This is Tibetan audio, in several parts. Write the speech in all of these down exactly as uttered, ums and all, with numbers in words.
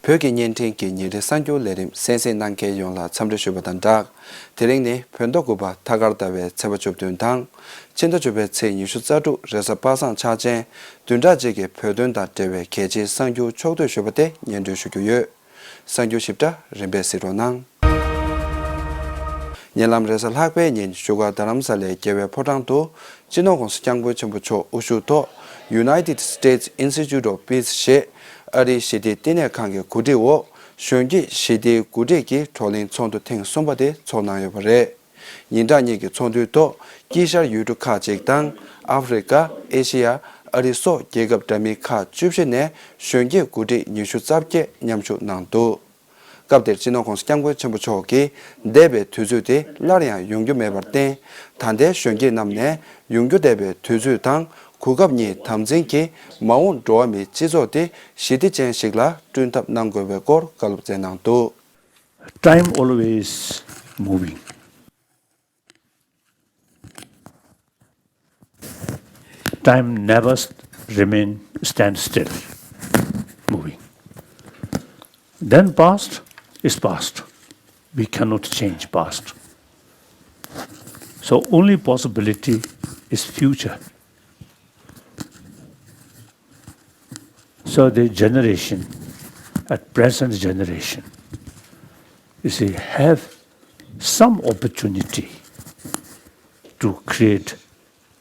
བོད་ཀྱི་བརྙན་འཕྲིན་གྱི་ཉིན་རེའི་གསར་འགྱུར་ལས་རིམ་གསན་གཟིགས་གནང་མཁན་ཡོངས་ལ་འཚམས་འདྲི་ཞུ་བ་དང་སྦྲགས། དེ་རིང་ནི་བོད་ཟླ་དགུ་པ་ཐ་སྐར་ཟླ་བའི་ཚེས་པ་བཅུ་བདུན་དང་། ཕྱི་ཟླ་བཅུ་པའི་ཚེས་ཉི་ཤུ་རྩ་དྲུག་རེས་གཟའ་པ་སངས་འཆར་ཅན། བདུན་ཕྲག་གཅིག་གི་བོད་དོན་དང་འབྲེལ་བའི་གལ་ཆེའི་གསར་འགྱུར་ཕྱོགས་བསྡུས་ཞུས་པ་དེ་སྙན་སྒྲོན་ཞུ་རྒྱུ་ཡོད། གསར་འགྱུར་ཞིབ་ཕྲ་རིམ་པས་གཟིགས་རོགས་གནང་། ཉེ་ལམ་རེས་གཟའ་ལྷག་པའི་ཉིན་བཞུགས་སྒར་རྡ་རམ་ས་ལའི་རྒྱལ་བའི་ཕོ་བྲང་དུ། སྤྱི་ནོར་༸གོང་ས་༸སྐྱབས་མགོན་ཆེན་པོ་མཆོག་དབུ་བཞུགས་ཐོག United States Institute of Peace ཞེས་ཨ་རིའི་ཞི་བདེའི་བསྟི་གནས་ཁང་གི་གོ་སྒྲིག་འོག་གཞོན་སྐྱེས་ཞི་བདེའི་འགོ་ཁྲིད་ཀྱི་བགྲོ་གླེང་ཚོགས་འདུ་ཐེངས་གསུམ་པ་དེ་ཚོགས་གནང་ཡོད་པ་རེད། ཉིན་གྲངས་གཉིས་ཀྱི་ཚོགས་འདུའི་ཐོག་དཀྱིལ་ཤར་ཡུལ་གྲུ་ཁག་ཅིག་དང་། ཨ་ཧྥེ་རི་ཀ། ཨེ་ཤེ་ཡ། ཨ་རི་སོགས་རྒྱལ་ཁབ་འདྲ་མིན་ཁག་བཅུ་བཞི་ནས་གཞོན་སྐྱེས་འགོ་ཁྲིད་ཉི་ཤུ་རྩ་བརྒྱད་མཉམ་ཞུགས་གནང་འདུག་སྐབས་དེར་སྤྱི་ནོར་༸གོང་ས་༸སྐྱབས་མགོན་ཆེན་པོ་མཆོག་གིས་འདས་པའི་དུས་ཚོད་དེ་སླར་ཡང་ཡོང་རྒྱུ་མེད་པར་བརྟེན། ད་ལྟའི་གཞོན་སྐྱེས་རྣམས་ནས་ཡོང་རྒྱུ་འདས་པའི་དུས་ཚོད་དང་གོ་སྐབས་གཉིས་དམ་འཛིན་གྱིས་མ་འོངས་འགྲོ་བ་མིའི་སྤྱི་ཚོགས་དེ་ཞི་བདེ་ཅན་ཞིག་ལ་བསྐྲུན་ཐབས་གནང་དགོས་པའི་སྐོར་བཀའ་སློབ་སྩལ་གནང་འདུག Time always moving. Time never st- remain stand still, moving. Then past is past. We cannot change past. So only possibility is future. So the generation, at present generation, you see, have some opportunity to create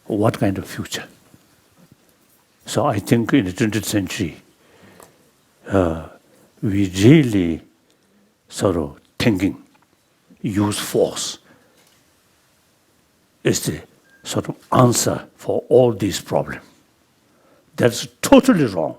what kind of future. So I think in the twentieth century, uh, we really sort of thinking, use force is the sort of answer for all these problems. That's totally wrong.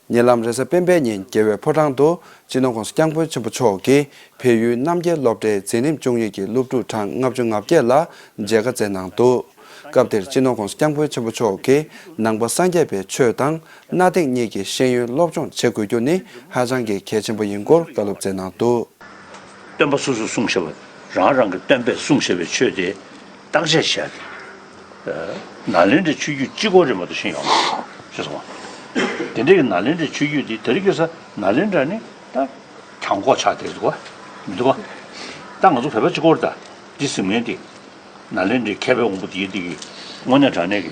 ཉེ་ལམ་རེས་གཟའ་སྤེན་པའི་ཉིན་རྒྱལ་བའི་ཕོ་བྲང་དུ་སྤྱི་ནོར་༸གོང་ས་༸སྐྱབས་མགོན་ཆེན་པོ་མཆོག་གིས་བལ་ཡུལ་རྣམ་རྒྱལ་སློབ་གྲྭའི་འཛིན་རིམ་བཅུ་གཉིས་ཀྱི་སློབ་ཕྲུག་གྲངས་ལྔ་བཅུ་ང་བརྒྱད་ལ་མཇལ་ཁ་བསྩལ་གནང་འདུག་སྐབས་དེར་སྤྱི་ནོར་༸གོང་ས་༸སྐྱབས་མགོན་ཆེན་པོ་མཆོག་གིས་ནང་པ་སངས་རྒྱས་པའི་ཆོས་དང་གནའ་དེང་གཉིས་ཀྱི་ཤེས་ཡོན་སློབ་སྦྱོང་བྱེད་དགོས་རྒྱུ་ནི་ཧ་ཅང་གི་གལ་ཆེན་པོ་ཡིན་སྐོར་བཀའ་སློབ་སྩལ་གནང་འདུག་སྟོན་པ་སོ་སོས་གསུངས་བཞག་པ། རང་རང་གི་སྟོན་པས་གསུངས་བཞག་པའི་ཆོས་དེ་བརྟག་དཔྱད་བྱས་ཏེ། ནཱ་ལེནྡྲའི་ཆོས་བརྒྱུད་གཅིག་པོ་རེད་མ་གཏོགས་གཞན་ཡོད་མ་རེད་ཅེས་གསུངས་པ། དེ་འདྲའི་གི་ནཱ་ལེནྡྲའི་ཆོས་བརྒྱུད་དེ་དེ་རིང་ཁ་སང་ནཱ་ལེནྡྲ་ནི་ད་གྱང་གོག་ཆགས་བསྡད་འདུག་ག་མི་འདུག་ག་ད་ང་ཚོ་བོད་པ་གཅིག་པོ་རེད། ད་འདི་ཟེར་མཁན་དེ། ནཱ་ལེནྡྲའི་མཁས་པའི་དབང་པོ་དེའི་དེ་གི་དངོས་གནས་དྲང་གནས་ཀྱི་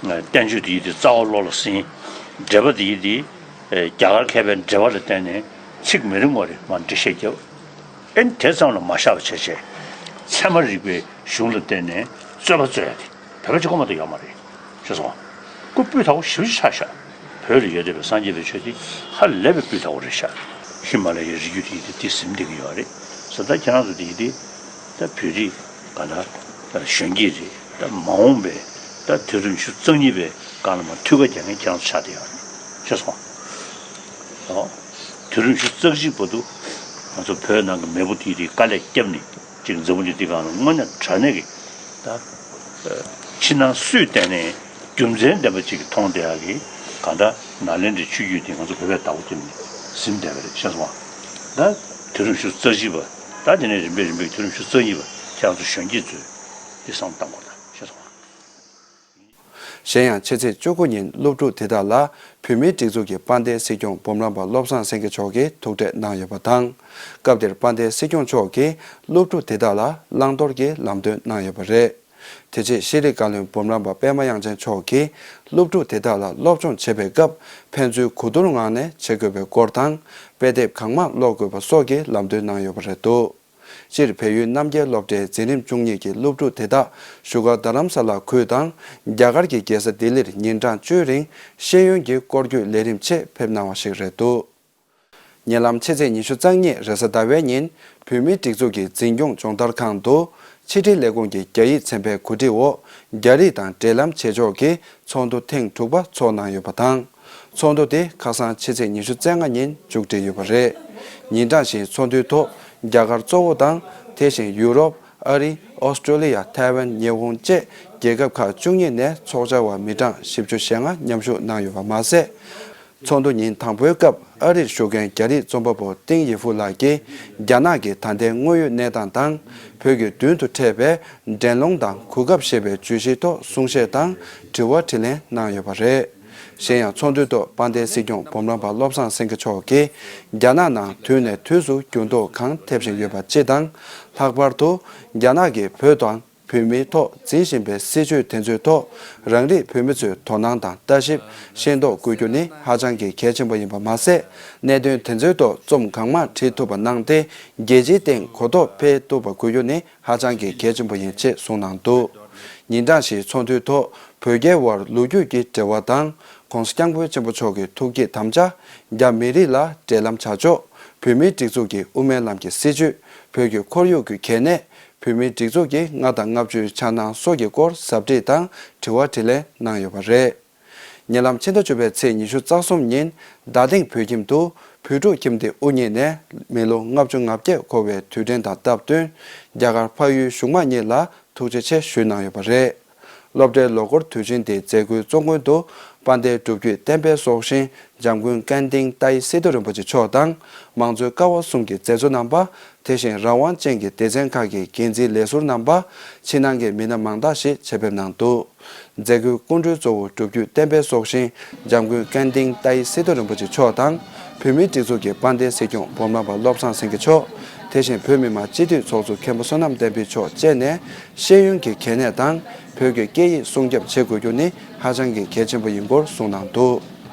བསྟན་བཅོས་དེའི་དེ་རྩ་བ་བློ་ལ་ཟིན། འགྲེལ་པ་དེའི་དེ་རྒྱ་གར་མཁས་པའི་འགྲེལ་པ་ལ་བརྟེན་ནས་ཚིག་མི་རིང་བ་རེ་མར་འགྲེལ་བཤད་བརྒྱབ། ཨེ་ནི་དེ་ཙམ་ལ་མ་བཞག་པ་བྱས་བྱས། ཚད་མ་རིག་པའི་གཞུང་ལ་བརྟེན་ནས་རྩོད་པ་རྩོད་ཡ་དེ་བོད་པ་གཅིག་པོ་མ་གཏོགས་ཡོད་མ་རེད། ཤེས་སོང་། སྐུ་སྤུས་དག་པོ་ཞེ་པོ་ཅིག་ཆགས་ཤག་བོད་ལ་ཡོད་བསྡད་པའི་སངས་རྒྱས་པའི་ཆོས་དེ་ཧ་ལས་པའི་སྤུས་དག་པོ་རེད་ཤག་ཧི་མ་ལ་ཡའི་རི་རྒྱུད་དེ་དེ་ཟིན་བསྡད་ཀྱི་ཡོད་རེད། ས་ད་ཁྱེད་རང་ཚོ་དེ་དེ་ད་བོད་རིགས་ག་ད་ད་གཞོན་སྐྱེས་རེད། ད་མ་འོངས་པའི་ད་དུས་རབས་ཉི་ཤུ་རྩ་གཉིས་པའི་སྒང་ལ་མར་ཐུགས་ཁུར་རྒྱག་མཁན་ཁྱེད་རང་ཚོ་ཆགས་བསྡད་ཡོད་རེད། ཤེས་སོང་། ཨོ། དུས་རབས་ཉི་ཤུ་རྩ་གཅིག་བར་དུ་ང་ཚོ་བོད་ནང་གི་མེས་པོ་དེ་དེ་དཀའ་ལས་བརྒྱབ་ནས་ཅིག་འཛམ་བུ་གླིང་འདི་སྒང་ལ་དངོས་གནས་དྲང་གནས་ཀྱི་ད། ཕྱི་ནང་སུས་བལྟས་ནའི་རྒྱུ་མཚན་ལྡན་པ་ཅིག་གིས་མཐོང་བསྡད་ཡག་གི་གང་ལྟར་ནཱ་ལེནྡྲའི་ཆོས་བརྒྱུད་དེ་ང་ཚོ་བོད་པས་བདག་པོ་བརྒྱབ་ནས་ཟིན་བསྡད་པ་རེད། ཤེས་སོང་ང་། ད་དུས་རབས་ཉི་ཤུ་རྩ་བཞི་པ། ད་དེ་ནས་རིམ་པས་རིམ་པས་དུས་རབས་ཉི་ཤུ་རྩ་གཉིས་པ་ཁྱེད་རང་ཚོ་གཞོན་སྐྱེས་ཚོས་འདི་བསམ་བློ་གཏང་དགོས་ད། ཤེས་སོང་ང་། གཞན་ཡང་ཕྱི་ཚེས་བཅུ་དགུ་ཉིན་སློབ་ཕྲུག་དེ་དག་ལ་བོད་མིའི་སྒྲིག་འཛུགས་ཀྱི་དཔལ་ལྡན་སྲིད་སྐྱོང་འབུམ་རམས་པ་བློ་བཟང་སེང་གེ་མཆོག་གིས་ཐུག་འཕྲད་གནང་ཡོད་པ་དང་། སྐབས་དེར་དཔལ་ལྡན་སྲིད་སྐྱོང་མཆོག་གིས་སློབ་ཕྲུག་དེ་དག་ལ་བླང་དོར་གྱི་ལམ་སྟོན་གནང་ཡོད་པ་རེད། དེ་རྗེས་ཤེས་རིག་བཀའ་བློན་འབུམ་རམས་པ་པད་མ་དབྱངས་ཅན་མཆོག་གིས་སློབ་ཕྲུག་དེ་དག་ལ་སློབ་སྦྱོང་བྱེད་པའི་སྐབས་ཕན་ཚུན་གོ་བསྡུར་ངང་ནས་བྱེད་དགོས་པའི་སྐོར་དང་། དཔེ་དེབ་གང་མང་ཀློག་དགོས་པ་སོགས་ཀྱི་ལམ་སྟོན་གནང་ཡོད་པ་རེད་འདུག་སྤྱིར་བལ་ཡུལ་རྣམ་རྒྱལ་སློབ་གྲྭའི་འཛིན་རིམ་བཅུ་གཉིས་ཀྱི་སློབ་ཕྲུག་དེ་དག་བཞུགས་སྒར་རྡ་རམ་ས་ལ་ཁུལ་དང་རྒྱ་གར་གྱི་རྒྱལ་ས་ལྡི་ལིར་ཉིན་གྲངས་བཅུའི་རིང་ཤེས་ཡོན་གྱི་སྐོར་སྐྱོད་ལས་རིམ་ཆེད་ཕེབས་གནང་བ་ཞིག་རེད་འདུག་ཉེ་ལམ་ཕྱི་ཚེས་ཉི་ཤུ་རྩ་གཉིས་རེས་གཟའ་ཟླ་བའི་ཉིན་བོད་མིའི་སྒྲིག་འཛུགས་ཀྱི་འཛིན་སྐྱོང་སྦྱོང་བརྡར་ཁང་དུ་ཕྱི་དྲིལ་ལས་ཁུངས་ཀྱི་རྒྱ་ཡིག་ཚན་པའི་གོ་སྒྲིག་འོག་རྒྱ་རིགས་དང་འབྲེལ་ལམ་བྱེད་ཕྱོགས་ཀྱི་ཚོགས་འདུ་ཐེངས་དྲུག་པ་ཚོགས་གནང་ཡོད་པ་དང་། ཚོགས་འདུ་དེ་ཁ་སང་ཕྱི་ཚེས་ཉི་ཤུ་རྩ་ལྔ་ཉིན་མཇུག་སྒྲིལ་ཡོད་པ་རེད། ཉིན་གྲངས་བཞིའི་ཚོགས་འདུའི་ཐོག་རྒྱ་གར་གཙོ་བོ་དང་དེ་བཞིན་ཡུ་རོབ། ཨ་རི། ཨོ་སི་ཀྲོ་ལི་ཡ། ཐའེ་ཝན། ཉི་ཧོང་བཅས་རྒྱལ་ཁབ་ཁག་བཅུ་གཉིས་ནས་ཚོགས་བཅར་བ་མི་གྲངས་བཞི་བཅུ་ཞེ་ལྔ་མཉམ་ཞུགས་གནང་ཡོད་པ་མ་ཟད། ཚོགས་འདུ་ཉིན་དང་པོའི་སྐབས་ཨ་རིར་བཞུགས་མཁན་རྒྱ་རིགས་རྩོམ་པ་པོ་ཏིང་ཡེ་ཧྥུ་ལགས་ཀྱིས་རྒྱ་ནག་གི་ད་ལྟའི་དངོས་ཡོད་གནས་སྟངས་དང་། བོད་ཀྱི་མདུན་དུ་འཕྲད་པའི་འགྲན་སློང་དང་གོ་སྐབས་ཞེས་པའི་བརྗོད་གཞིའི་ཐོག་གསུང་བཤད་དང་དྲི་བ་དྲིས་ལན་གནང་ཡོད་པ་རེད། གཞན་ཡང་ཚོགས་འདུའི་ཐོག་དཔལ་ལྡན་སྲིད་སྐྱོང་འབུམ་རམས་པ་བློ་བཟང་སེང་གེ་མཆོག་གིས། རྒྱ་ནག་ནང་དུས་ནས་དུས་སུ་འགྱུར་ལྡོག་གང་ཐེབས་བཞིན་ཡོད་པ་སྤྱི་དང་། ལྷག་པར་དུ་རྒྱ་ནག་གིས་བོད་དང་བོད་མིའི་ཐོག་འཛིན་བཞིན་པའི་སྲིད་བྱུས་དེ་ཚོའི་ཐོག་རང་རིགས་བོད་མི་ཚོས་དོ་སྣང་དང་ལྟ་ཞིབ་ཤེས་རྟོགས་དགོས་རྒྱུ་ནི་ཧ་ཅང་གི་གལ་ཆེན་པོ་ཡིན་པ་མ་ཟད། གནད་དོན་དེ་ཚོའི་ཐོག་རྩོམ་གང་མང་བྲིས་ཐུབ་པ་གནང་སྟེ། རྒྱལ་སྤྱིའི་སྟེང་གོ་རྟོགས་འཕེལ་ཐུབ་པ་དགོས་རྒྱུ་ནི་ཧ་ཅང་གི་གལ་ཆེན་པོ་ཡིན་ཅེས་གསུངས་གནང་འདུག་ཉིན་གྲངས་ཤིག་ཚོགས་འདུའི་ཐོག་བོད་རྒྱའི་དབར་ལོ་རྒྱུས་ཀྱི་འབྲེལ་བ་དང་། ྋགོང་ས་ྋསྐྱབས་མགོན་ཆེན་པོ་མཆོག་གི་ཐུགས་བསྐྱེད་དམ་བཅའ། རྒྱ་མི་རིགས་ལ་འབྲེལ་ལམ་བྱ་ཕྱོགས། བོད་མིའི་སྒྲིག་འཛུགས་ཀྱི་དབུ་མའི་ལམ་གྱི་སྲིད་བྱུས། བོད་ཀྱི་ཁོར་ཡུག་གི་གལ་གནད། བོད་མིའི་སྒྲིག་འཛུགས་ཀྱི་ལྔ་དང་ལྔ་བཅུའི་འཆར་སྣང་སོགས་ཀྱི་སྐོར་ཟབ་ཁྲིད་དང་དྲི་བ་དྲིས་ལན་གནང་ཡོད་པ་རེད། ཉེ་ལམ་ཕྱི་ཟླ་བཅུ་པའི་ཚེས་ཉི་ཤུ་རྩ་གསུམ་ཉིན། རྡ་སྟེང་བོད་ཁྱིམ་དུ་བོད་ཕྲུག་ཁྱིམ་སྡེ་དབུ་བརྙེས་ནས་མི་ལོ་ལྔ་བཅུ་ང་བརྒྱད་འཁོར་བའི་དུས་དྲན་དང་སྟབས་བསྟུན། རྒྱ་གར་འཕགས་ཡུལ་གཞུང་མང་གཉིས་ལ་ཐུགས་རྗེ་ཆེ་ཞུས་གནང་ཡོད་པ་རེད། སློབ་གྲྭའི་ལོ་འཁོར་དུས་ཆེན་དེའི་མཛད་སྒོའི་གཙོ་མགོན་དུ་དཔལ་ལྡན་སྒྲུབ་བརྒྱུད་བསྟན་པའི་སྲོག་ཤིང་འཇམ་མགོན་ཀན་ཏིང་ཏཱའི་སི་ཏུ་རིན་པོ་ཆེ་མཆོག་དང་། མང་གཙོའི་ཀ་བ་གསུམ་གྱི་མཛད་གཙོ་རྣམ་པ། དེ་བཞིན་རང་དབང་ཅན་གྱི་སྡེ་ཚན་ཁག་གི་འགན་འཛིན་ལས་ཟུར་རྣམ་པ། ཕྱི་ནང་གི་མི་སྣ་མང་དག་ཞིག་ཆེད་ཕེབས་གནང་འདུག་མཛད་སྒོའི་སྐུ་མགྲོན་གཙོ་བོ་སྒྲུབ་བརྒྱུད་བསྟན་པའི་སྲོག་ཤིང་འཇམ་མགོན་ཀན་ཏིང་ཏཱའི་སི་ཏུ་རིན་པོ་ཆེ་མཆོག་དང་། བོད་མིའི་སྒྲིག་འཛུགས་ཀྱི་དཔལ་ལྡན་སྲིད་སྐྱོང་འབུམ་རམས་པ་བློ་བཟང་སེང་གེ་མཆོག་དེ་བཞིན་བོད་མི་མང་སྤྱི་འཐུས་ཚོགས་གཙོ་མཁན་པོ་བསོད་ནམས་བསྟན་འཕེལ་མཆོག་བཅས་ནས། ཤེས་ཡོན་གྱི་གལ་གནད་དང་། བོད་ཀྱི་སྐད་ཡིག་སྲུང་སྐྱོབ་བྱེད་དགོས་རྒྱུ་ནི་ཧ་ཅང་གི་གལ་ཆེན་པོ་ཡིན་སྐོར་གསུངས་གནང་འདུག་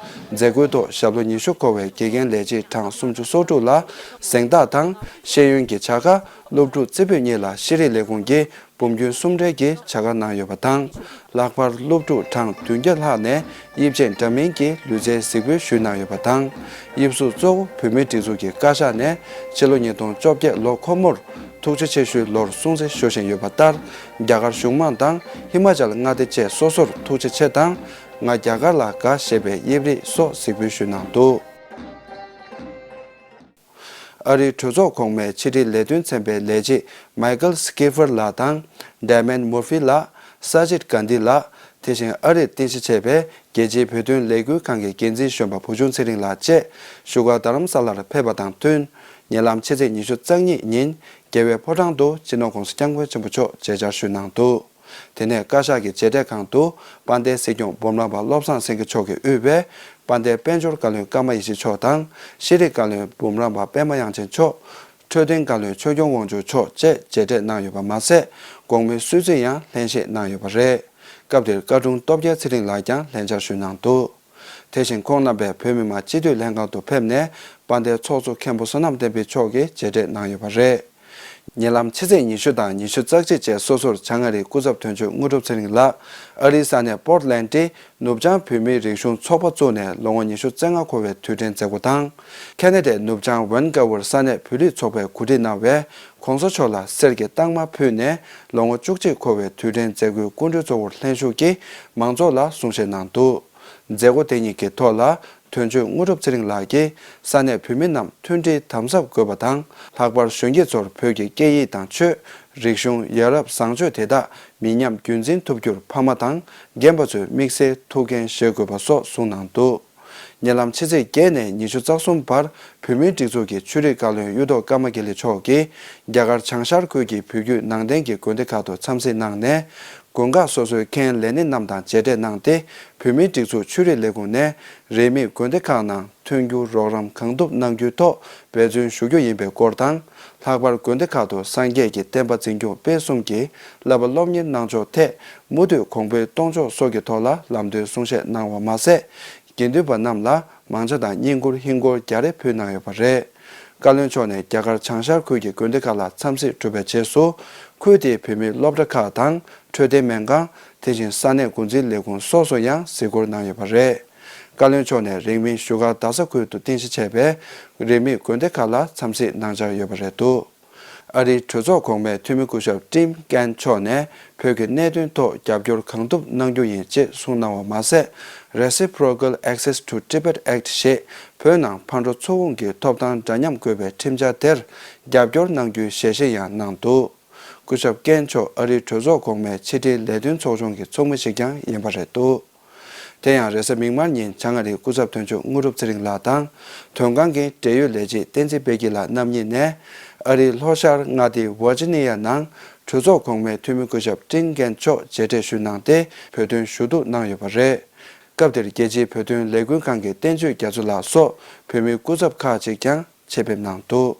མཛད་སྒོའི་ཐོག་ཞབས་ལོ་ཉི་ཤུ་འཁོར་བའི་དགེ་རྒན་ལས་བྱེད་གྲངས་སུམ་ཅུ་སོ་དྲུག་ལ་གཟེངས་རྟགས་དང་། ཤེས་ཡོན་གྱི་བྱ་དགའ། སློབ་ཕྲུག་རྩེ་ཕུད་གཉིས་ལ་ཤེས་རིག་ལས་ཁུངས་ཀྱི་འབུམ་སྐྱོན་གསུམ་རེ་གྱི་བྱ་དགའ་གནང་ཡོད་པ་དང་། ལྷག་པར་སློབ་ཕྲུག་གྲངས་བདུན་བརྒྱ་ལྷག་ནས་དབྱིབས་ཅན་འདྲ་མིན་གྱི་ལུས་རྩལ་གཟིགས་འབུལ་ཞུས་གནང་ཡོད་པ་དང་། དབྱིབས་གཟུགས་གཙོ་བོ་བོད་མིའི་སྒྲིག་འཛུགས་ཀྱི་བཀའ་ཤག་ནས་ཕྱི་ལོ་ཉིས་སྟོང་བཅོ་བརྒྱད་ལོ་འཁོར་མོར་ཐུགས་རྗེ་ཆེ་ཞུའི་ལོར་སྲུང་བརྩི་ཞུ་བཞིན་ཡོད་པ་ལྟར། རྒྱ་གར་གཞུང་མང་དང་ཧི་མ་ཅལ་མངའ་སྡེ་བཅས་སོ་སོར་ཐུགས་རྗེ་ཆེ་དང་། ང་རྒྱ་གར་ལ་དགའ་ཞེས་པའི་དབྱིབས་རིས་སོགས་གཟིགས་འབུལ་ཞུས་གནང་འདུག་ཨ་རིའི་གྲོས་ཚོགས་གོང་མའི་ཕྱི་དྲིལ་ལས་དོན་ཚན་པའི་ལས་བྱེད་མའི་ཀལ་སྐི་ཧྥར་ལགས་དང་། ཌེ་མན་མུར་ཧྥི་ལགས། ས་ཇིད་གྷན་དྷི་ལགས། དེ་བཞིན་ཨ་རིར་རྟེན་གཞི་བྱས་པའི་རྒྱལ་སྤྱིའི་བོད་དོན་ལས་འགུལ་ཁང་གི་འགན་འཛིན་གཞོན་པ་བུ་ཆུང་ཚེ་རིང་ལགས་བཅས་བཞུགས་སྒར་རྡ་རམ་ས་ལར་ཕེབས་པ་དང་བསྟུན། ཉེ་ལམ་ཕྱི་ཚེས་ཉི་ཤུ་རྩ་གཉིས་ཉིན་རྒྱལ་བའི་ཕོ་བྲང་དུ་སྤྱི་ནོར་༧གོང་ས་༧སྐྱབས་མགོན་ཆེན་པོ་མཆོག་མཇལ་བཅར་ཞུས་གནང་འདུག་དེ་ནས་བཀའ་ཤག་གི་མཇལ་འཕྲད་ཁང་དུ་དཔལ་ལྡན་སྲིད་སྐྱོང་འབུམ་རམས་པ་བློ་བཟང་སེང་གེ་མཆོག་གིས་དབུས་པའི་དཔལ་ལྡན་དཔལ་འབྱོར་བཀའ་བློན་ཀརྨ་ཡེ་ཤེས་མཆོག་དང་། ཤེས་རིག་བཀའ་བློན་འབུམ་རམས་པ་པད་མ་དབྱངས་ཅན་མཆོག་འཕྲོད་བསྟེན་བཀའ་བློན་ཆོས་སྐྱོང་དབང་ཕྱུག་མཆོག་བཅས་མཇལ་འཕྲད་གནང་ཡོད་པ་མ་ཟད། གོང་མའི་གསོལ་ཚིགས་ཡང་ལྷན་བཞེས་གནང་ཡོད་པ་རེད། སྐབས་དེར་བཀའ་དྲུང་སྟོབས་རྒྱལ་ཚེ་རིང་ལགས་ཀྱང་ལྷན་བཅར་ཞུས་གནང་འདུག་དེ་བཞིན་ཁོང་རྣམ་པས་བོད་མི་མང་སྤྱི་འཐུས་ལྷན་ཁང་དུ་ཕེབས་ནས་དཔལ་ལྡན་ཚོགས་གཙོ་མཁན་པོ་བསོད་ནམས་བསྟན་འཕེལ་མཆོག་གིས་མཇལ་འཕྲད་གནང་ཡོད་པ་རེད། ཉེ་ལམ་ཕྱི་ཚེས་ཉི་ཤུ་དང་ཉི་ཤུ་རྩ་གཅིག་བཅས་སོ་སོར་བྱང་ཨ་རིའི་སྐུ་ཚབ་དོན་གཅོད་དངོས་གྲུབ་ཚེ་རིང་ལགས་ཨ་རིའི་ས་གནས་པོར་ལན་ཏི་ནུབ་བྱང་བོད་མིའི་རིག་གཞུང་ཚོགས་པ་བཙུགས་ནས་ལོ་ངོ་ཉི་ཤུ་རྩ་ལྔ་འཁོར་བའི་དུས་དྲན་མཛད་སྒོ་དང་། ཁེ་ན་ཌའི་ནུབ་བྱང་ཝན་ཀ་ཝར་ས་གནས་བོད་རིགས་ཚོགས་པས་གོ་སྒྲིག་གནང་བའི་གོང་ས་མཆོག་ལ་གསེར་གྱི་རྟགས་མ་ཕུལ་ནས་ལོ་ངོ་བཅུ་གཅིག་འཁོར་བའི་དུས་དྲན་མཛད་སྒོའི་སྐུ་མགྲོན་གཙོ་བོར་ལྷན་ཞུགས་ཀྱིས་མང་ཚོགས་ལ་གསུང་བཤད་གནང་འདུག་མཛད་སྒོ་དེ་ཉིད་ཀྱི་ཐོག་ལ་དོན་གཅོད་དངོས་གྲུབ་ཚེ་རིང་ལགས་ཀྱིས་ས་གནས་བོད་མི་རྣམས་མཐུན་སྒྲིལ་དམ་ཟབ་དགོས་པ་དང་། ལྷག་པར་གཞོན་སྐྱེས་ཚོར་བོད་ཀྱི་སྐད་ཡིག་དང་ཆོས། རིག་གཞུང་། ཡ་རབས་བཟང་སྤྱོད་དེ་དག་མི་ཉམས་རྒྱུན་འཛིན་ཐུབ་རྒྱུར་ཕ་མ་དང་རྒན་པ་ཚོས་དམིགས་བསལ་ཐུགས་འགན་བཞེས་དགོས་པ་སོགས་གསུངས་གནང་འདུག་ཉེ་ལམ་ཕྱི་ཚེས་བརྒྱད་ནས་ཉི་ཤུ་རྩ་གསུམ་བར་བོད་མིའི་སྒྲིག་འཛུགས་ཀྱི་ཆོས་རིག་བཀའ་བློན་གཡུ་ཐོག་ཀརྨ་དགེ་ལེགས་མཆོག་གིས་རྒྱ་གར་བྱང་ཤར་ཁུལ་གྱི་བོད་བརྒྱུད་ནང་བསྟན་གྱི་དགོན་སྡེ་ཁག་ཏུ་འཚམས་གཟིགས་གནང་ནས། དགོན་ཁག་སོ་སོའི་མཁན་ལས་སྣེ་རྣམས་དང་མཇལ་འཕྲད་གནང་སྟེ། བོད་མིའི་སྒྲིག་འཛུགས་ཆོས་རིག་ལས་ཁུངས་ནས་རིས་མེད་དགོན་སྡེ་ཁག་ནང་མཐུན་འགྱུར་རོགས་རམ་གང་ཐུབ་གནང་རྒྱུའི་ཐོག་འབད་བརྩོན་ཞུ་རྒྱུ་ཡིན་པའི་སྐོར་དང་། ལྷག་པར་དགོན་སྡེ་ཁག་ཏུ་སངས་རྒྱས་ཀྱི་བསྟན་པ་འཛིན་སྐྱོང་སྤེལ་གསུམ་གྱི་བསླབ་པ་སློབ་གཉེར་གནང་ཕྱོགས་ཐད་མུ་མཐུད་གོང་འཕེལ་གཏོང་ཕྱོགས་སོགས་ཀྱི་ཐོག་ལ་ལམ་སྟོན་གསུང་བཤད་གནང་བ་མ་ཟད། དགེ་འདུན་པ་རྣམས་ལ་མང་ཇ་དང་བསྙེན་བཀུར་ཧིན་སྒོར་བརྒྱ་རེ་ཕུལ་གནང་ཡོད་པ་རེད། བཀའ་བློན་མཆོག་ནས་རྒྱ་གར་བྱང་ཤར་ཁུལ་གྱི་དགོན་སྡེ་ཁག་ལ་འཚམས་གཟིགས་གྲུབ་པའི་རྗེས་སུ། ཁུལ་དེའི་བོད་མིའི་སློབ་གྲྭ་ཁག་དང་འཕྲོད་བསྟེན་སྨན་ཁང་། དེ་བཞིན་ས་གནས་འགོ་འཛིན་ལས་ཁུངས་སོགས་སུ་ཡང་གཟིགས་སྐོར་གནང་ཡོད་པ་རེད། བཀའ་བློན་མཆོག་ནས་རིང་མིན་བཞུགས་སྒར་རྡ་ས་ཁུལ་དུ་རྟེན་གཞི་བྱས་པའི་རིས་མེད་དགོན་སྡེ་ཁག་ལ་འཚམས་གཟིགས་གནང་འཆར་ཡོད་པ་རེད་འདུག་ཨ་རིའི་གྲོས་ཚོགས་གོང་མའི་འཐུས་མི་སྐུ་ཞབས་ཀྲིམ་ཀན་མཆོག་ནས་བོད་ཀྱི་གནད་དོན་ཐོག་རྒྱབ་སྐྱོར་གང་ཐུབ་གནང་རྒྱུ་ཡིན་ཅེས་གསུངས་གནང་བ་མ་ཟད། Reciprocal Access to Tibet Act ཞེས་བོད་ནང་ཕར་འགྲོ་ཚུར་འོང་གི་ཐོབ་ཐང་འདྲ་མཉམ་དགོས་པའི་ཁྲིམས་འཆར་དེར་རྒྱབ་སྐྱོར་གནང་རྒྱུའི་ཞལ་བཞེས་ཡང་གནང་འདུག་སྐུ་ཞབས་ཀན་མཆོག་ཨ་རིའི་གྲོས་ཚོགས་གོང་མའི་ཕྱི་དྲིལ་ལས་དོན་ཚོགས་ཆུང་གི་ཚོགས་མི་ཞིག་ཀྱང་ཡིན་པ་རེད་འདུག་དེ་ཡང་རེས་གཟའ་མིག་དམར་ཉིན་བྱང་ཨ་རིའི་སྐུ་ཚབ་དོན་གཅོད་དངོས་གྲུབ་ཚེ་རིང་ལགས་དང་། དོན་ཁང་གི་འབྲེལ་ཡོད་ལས་བྱེད་བསྟན་འཛིན་དཔལ་སྐྱིད་ལགས་རྣམ་གཉིས་ནས། ཨ་རིའི་ལྷོ་ཤར་མངའ་སྡེ་ཝར་ཇི་ནི་ཡ་ནང་གྲོས་ཚོགས་གོང་མའི་འཐུས་མི་སྐུ་ཞབས་ཀྲིན་ཀན་མཆོག་མཇལ་འཕྲད་ཞུས་གནང་སྟེ། བོད་དོན་ཞུ་གཏུག་གནང་ཡོད་པ་རེད། སྐབས་དེར་རྒྱལ་སྤྱིའི་བོད་དོན་ལས་འགུལ་ཁང་གི་བསྟན་ཆོས་རྒྱ་མཚོ་ལགས་སོགས་བོད་མིའི་སྐུ་ཚབ་ཁག་ཅིག་ཀྱང་ཆེད་ཕེབས་གནང་འདུག་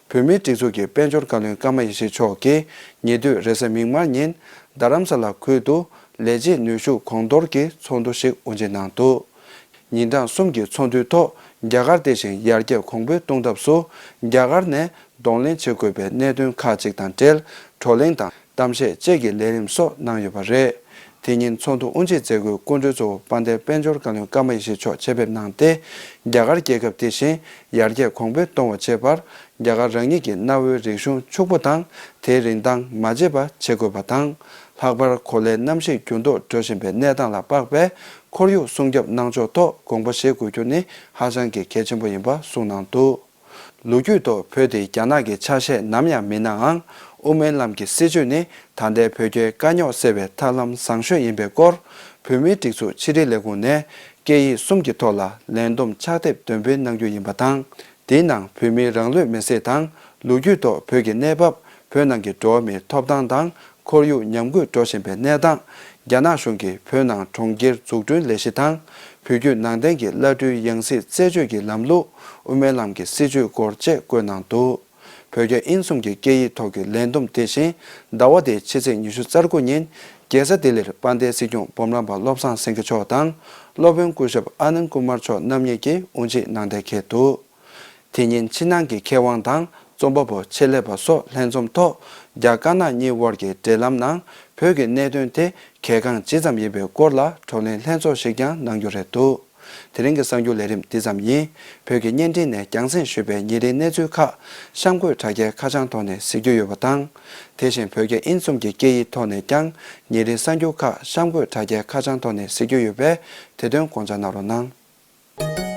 བོད་མིའི་སྒྲིག་འཛུགས་ཀྱི་དཔལ་འབྱོར་བཀའ་བློན་ཀརྨ་ཡེ་ཤེས་མཆོག་གིས་ཉེ་དུས་རེས་གཟའ་མིག་དམར་ཉིན་རྡ་རམ་ས་ལ་ཁུལ་དུ་ལས་བྱེད་ནུས་ཤུགས་གོང་མཐོར་གྱི་ཚོགས་འདུ་ཞིག་དབུ་འབྱེད་གནང་འདུག་ཉིན་གྲངས་གསུམ་གྱི་ཚོགས་འདུའི་ཐོག་རྒྱ་གར་དེ་བཞིན་ཡར་རྒྱས་གོང་འཕེལ་གཏོང་ཐབས་སུ་རྒྱ་གར་ནས་གདོང་ལེན་བྱེད་དགོས་པའི་གནད་དོན་ཁག་ཅིག་དང་འབྲེལ་བགྲོ་གླེང་དང་གཏམ་བཤད་བཅས་ཀྱི་ལས་རིམ་སོགས་གནང་ཡོད་པ་རེད། དེ་ཉིན་ཚོགས་འདུ་དབུ་འབྱེད་མཛད་སྒོའི་སྐུ་མགྲོན་གཙོ་བོ་དཔལ་ལྡན་དཔལ་འབྱོར་བཀའ་བློན་ཀརྨ་ཡེ་ཤེས་མཆོག་ཆེད་ཕེབས་གནང་སྟེ། རྒྱ་གར་རྒྱལ་ཁབ་དེ་བཞིན་ཡར་རྒྱས་གོང་འཕེལ་གཏོང་བར་བྱེད་པར་རྒྱ་གར་རང་ཉིད་ཀྱི་གནའ་བོའི་རིག་གཞུང་ཕྱུག་པོ་དང་དེའི་རིན་ཐང་མ་བརྗེད་པ་བྱེད་དགོས་པ་དང་། ལྷག་པར་གོ་ལའི་གནམ་གཤིས་འགྱུར་ལྡོག་འགྲོ་བཞིན་པའི་གནས་སྟངས་ལ་དཔག་པའི་ཁོར་ཡུག་སྲུང་སྐྱོབ་གནང་ཕྱོགས་ཐོག་དགོངས་པ་བཞེས་དགོས་རྒྱུ་ནི་ཧ་ཅང་གི་གལ་ཆེན་པོ་ཡིན་པ་གསུངས་གནང་འདུག་ལོ་རྒྱུས་ཐོག་བོད་དེ་རྒྱ་ནག་གི་ཆ་ཤས་ནམ་ཡང་མིན་ནའང་། དབུ་མའི་ལམ་གྱི་སྲིད་བྱུས་ནི་ད་ལྟའི་བོད་རྒྱའི་དཀའ་རྙོག་སེལ་བའི་ཐབས་ལམ་བཟང་ཤོས་ཡིན་པའི་སྐོར། བོད་མིའི་སྒྲིག་འཛུགས་ཕྱི་དྲིལ་ལས་ཁུངས་ནས་སྐད་ཡིག་གསུམ་གྱི་ཐོག་ལ་ལན་འདེབས་ཕྱག་དེབ་འདོན་སྤེལ་གནང་རྒྱུ་ཡིན་པ་དང་། དེའི་ནང་བོད་མིའི་རང་ལུས་མེར་སྲེག་དང་། ལོ་རྒྱུས་ཐོག་བོད་ཀྱི་གནས་བབ། བོད་ནང་གི་འགྲོ་བ་མིའི་ཐོབ་ཐང་དང་། ཁོར་ཡུག་ཉམས་རྒུད་འགྲོ་བཞིན་པའི་གནས་སྟངས། རྒྱ་ནག་གཞུང་གིས་བོད་ནང་གྲོང་ཁྱེར་འཛུགས་སྐྲུན་ལས་གཞི་དང་། བོད་བརྒྱུད་ནང་བསྟན་གྱི་བླ་སྤྲུལ་ཡང་སྲིད་རྩད་གཅོད་ཀྱི་ལམ་ལུགས། དབུ་མའི་ལམ་གྱི་སྲིད་བྱུས་སྐོར་བཅས་བཀོད་གནང་འདུག་བོད་རྒྱ་དབྱིན་གསུམ་གྱི་སྐད་ཡིག་ཐོག་གི་ལན་འདེབས་དེ་བཞིན། ཟླ་བ་འདིའི་ཕྱི་ཚེས་ཉི་ཤུ་རྩ་དགུ་ཉིན། རྒྱལ་ས་ལྡི་ལིར་དཔལ་ལྡན་སྲིད་སྐྱོང་སྤོམ་རམ་པ་བློ་བཟང་སེང་གེ་མཆོག་དང་། སློབ་དཔོན་སྐུ་ཞབས་ཨ་ནན་ཀུ་མར་མཆོག་རྣམ་གཉིས་ཀྱིས་དབུ་འབྱེད་གནང་གཏན་འཁེལ་འདུག་དེ་ཉིན་ཕྱི་ནང་གི་མཁས་དབང་དང་རྩོམ་པ་པོ་ཆེད་ལས་པ་སོགས་ལྷན་འཛོམས་ཐོག་རྒྱ་དཀར་ནག་གཉིས་དབར་གྱི་འབྲེལ་ལམ་ནང་བོད་ཀྱི་གནད་དོན་དེ་གལ་འགངས་ཇི་ཙམ་ཡིན་པའི་སྐོར་ལ་བགྲོ་གླེང་ལྷན་ཚོགས་ཤིག་ཀྱང་གནང་རྒྱུ་རེད་འདུག་དེ་རིང་གི་གསར་འགྱུར་ལས་རིམ་འདི་ཙམ་ཡིན། བོད་ཀྱི་བརྙན་འཕྲིན་ནས་རྒྱང་སྲིང་ཞུས་པའི་ཉིན་རེའི་གནས་ཚུལ་ཁག་གཤམ་འཁོད་དྲ་རྒྱའི་ཁ་བྱང་ཐོག་ནས་གཟིགས་རྒྱུ་ཡོད་པ་དང་། དེ་བཞིན་བོད་རྒྱ་དབྱིན་གསུམ་གྱི་སྐད་ཡིག་ཐོག་ནས་ཀྱང་ཉིན་རེའི་གསར་འགྱུར་ཁག་གཤམ་འཁོད་དྲ་རྒྱའི་ཁ་བྱང་ཐོག་ནས་གཟིགས་རྒྱུ་ཡོད་པས། དེ་དོན་དགོངས་འཇགས་གནང་རོགས་གནང་།